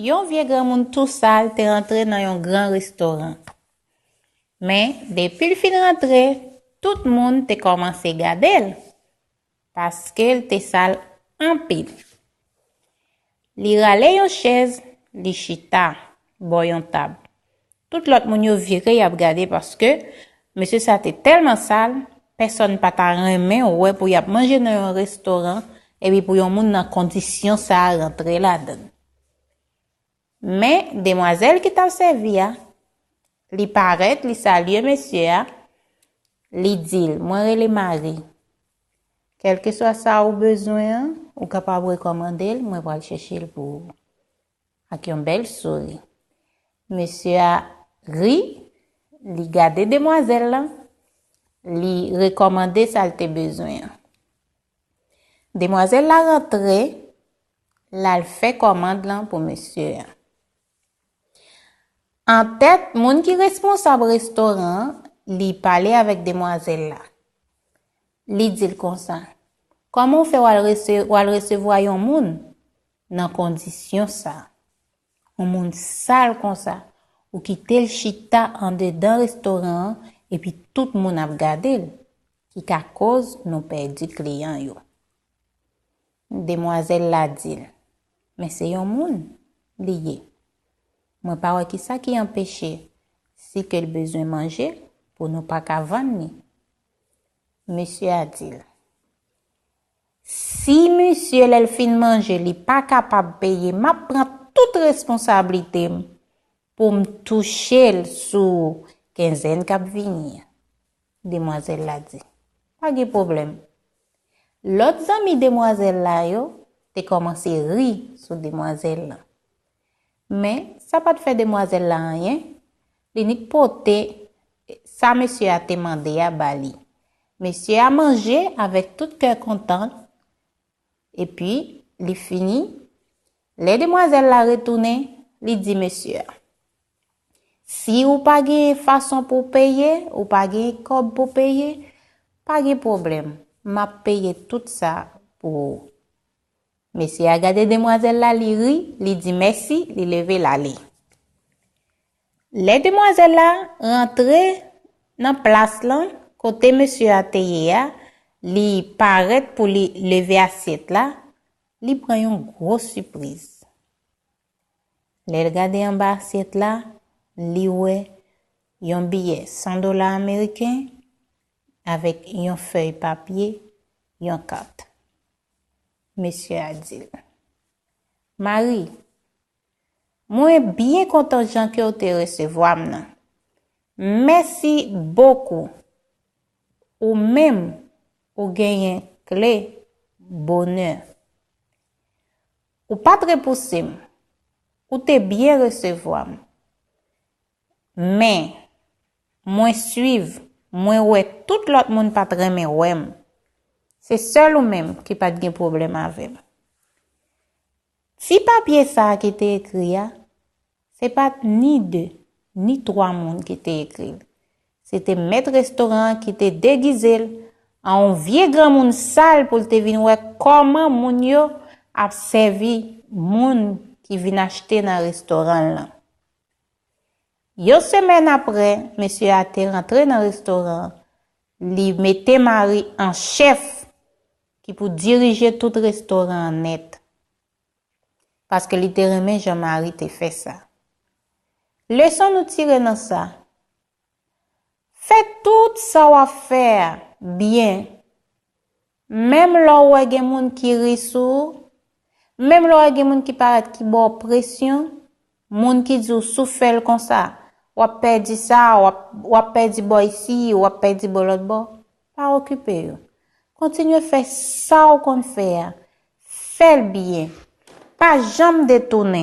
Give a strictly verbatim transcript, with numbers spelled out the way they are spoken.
Yon vye granmoun tou sal te rantre nan yon gran restoran. Men, depi l fin rantre, tout moun te kòmanse gade l, paske l te sal anpil. Li rale yon chèz, li chita bò yon tab. Tout lòt moun yo vire y ap gade paske mesye sa te tèlman sal, pèsonn pa ta renmen wè pou y ap manje nan yon restoran epi pou yon moun nan kondisyon sa a rantre ladan l. Men, demwazèl ki t ap sèvi a, li parèt, li salye mesye a, li di l, "Mwen rele Mari. Kèlkeswa sa ou bezwen an, ou kapab rekòmande l, mwen pral chèche l pou ou." Ak yon bèl souri. Mesye a ri, li gade demwazèl lan, li rekòmande sa l te bezwen an. Demwazèl la rantre, l al fè kòmand lan pou mesye a. Antèt, moun ki responsab restoran an, li pale avèk demwazèl la. Li di l konsa, "Kòman w fè w al rese-, w al resevwa yon moun nan kondisyon sa a? Yon moun sal konsa, ou kite l chita andedan restoran an epi tout moun ap gade l, ki ka koz nou pèdi kliyan yo." Demwazèl la di l, "Men se yon moun li ye. Mwen pa wè kisa ki anpeche, si ke l bezwen manje, pou nou pa ka vann li." Mesye a di l, "Si misye, lè l fin manje, li pa kapab peye, m ap pran tout responsablite m pou m touche l sou kenzèn k ap vini an." Demwazèl la di, "Pa gen pwoblèm." Lòt zanmi demwazèl la yo te kòmanse ri sou demwazèl lan. Men, sa pa t fè demwazèl la anyen, li nik pote sa mesye a te mande a ba li. Mesye a manje avèk tout kè kontan, epi li fini. Lè demwazèl la retounen, li di mesye a, "Si ou pa gen fason pou w peye, ou pa gen kòb pou peye, pa gen pwoblèm, m ap peye tout sa pou ou." Mesye a gade demwazèl la, li ri, li di mèsi, li leve l ale. Lè demwazèl la rantre nan plas lan, kote mesye a te ye a, li parèt pou li leve asyèt la, li pran yon gwo sipriz. Lè l gade anba asyèt la, li wè yon biyè san dola ameriken avèk yon fèy papye, yon kat. Mesye a di l, "Mari, mwen byen kontan jan ke w te resevwa m nan. Mèsi bokou. Ou menm, ou genyen kle bonè. Ou pa t repouse m. Ou te byen resevwa m. Men, mwen swiv, mwen wè tout lòt moun pa t renmen wè m. Se sèl ou menm ki pa t gen pwoblèm avè m." Ti papye sa a ki te ekri a, se pa t ni de, ni twa moun ki te ekri l. Se te mèt restoran an ki te degize l an yon vye granmoun sal pou l te vin wè kòman moun yo ap sèvi moun ki vin achte nan restoran l lan. Yon semèn apre, mesye a te rantre nan restoran an, li mete Mari an chèf ki pou dirije tout restoran an nèt. Paske li te renmen jan Mari te fè sa. Leson nou tire nan sa. Fè tout sa w ap fè a byen. Menm lè w wè gen moun ki ri sou ou, menm lè w wè gen moun ki parèt ki ba w presyon, moun ki di w si w fè l konsa, w ap pèdi sa, w ap, w ap pèdi bò isi, w ap pèdi bò lòt bò, pa okipe yo. Kontinye fè sa w konn fè a. Fè l byen. Pa janm detounen.